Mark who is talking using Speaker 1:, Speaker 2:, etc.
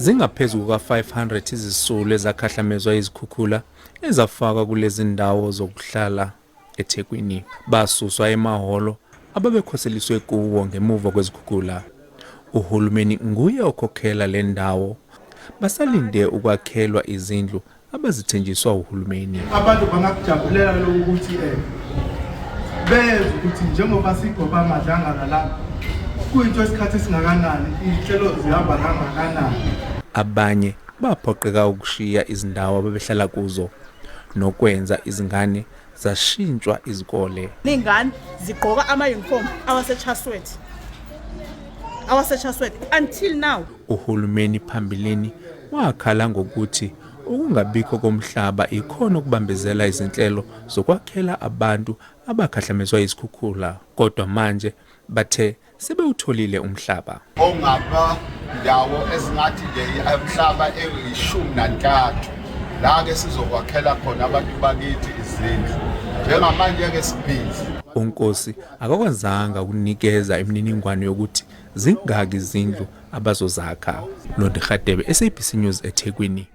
Speaker 1: Zingaphezu kuka-500 izisulu ezakhahlamezwa izikhukhula ezafakwa kulezi ndawo zokuhlala eThekwini. Basuswa emahholo ababekhoseliswe kuwo ngemuva kwezikhukhula. Uhulumeni nguye okhokhela le ndawo. Basalinde ukwakhelwa izindlu abazithenjiswa uhulumeni.
Speaker 2: Abantu bangakujabulela lokhu ukuthi bezwe ukuthi njengoba sigoba amadlangala la kuyinto esikhathi esingakanani, iy'nhlelo zihamba kangakanani.
Speaker 1: Abanye baphoqeka ukushiya izindawo ababehlala kuzo nokwenza izingane zashintshwa izikole.
Speaker 3: Iy'ngane zigqoka ama-uniform awase-Chatsworth, awase-Chatsworth until now.
Speaker 1: Uhulumeni phambilini wakhala ngokuthi ukungabikho komhlaba ikhona okubambezela izinhlelo zokwakhela abantu abakhahlamezwa yizikhukhula. Kodwa manje bathe sebewutholile umhlaba.
Speaker 4: Ongaba ndawo ezingathi nje umhlaba eyi-13 la-ke sizokwakhela khona abantu bakithi izindlu. Njengamanje-ke sibhizi.
Speaker 1: UNkosi akakwazanga ukunikeza imininingwane yokuthi zingaki izindlu abazozakha. Londi Radebe, SABC News, eThekwini.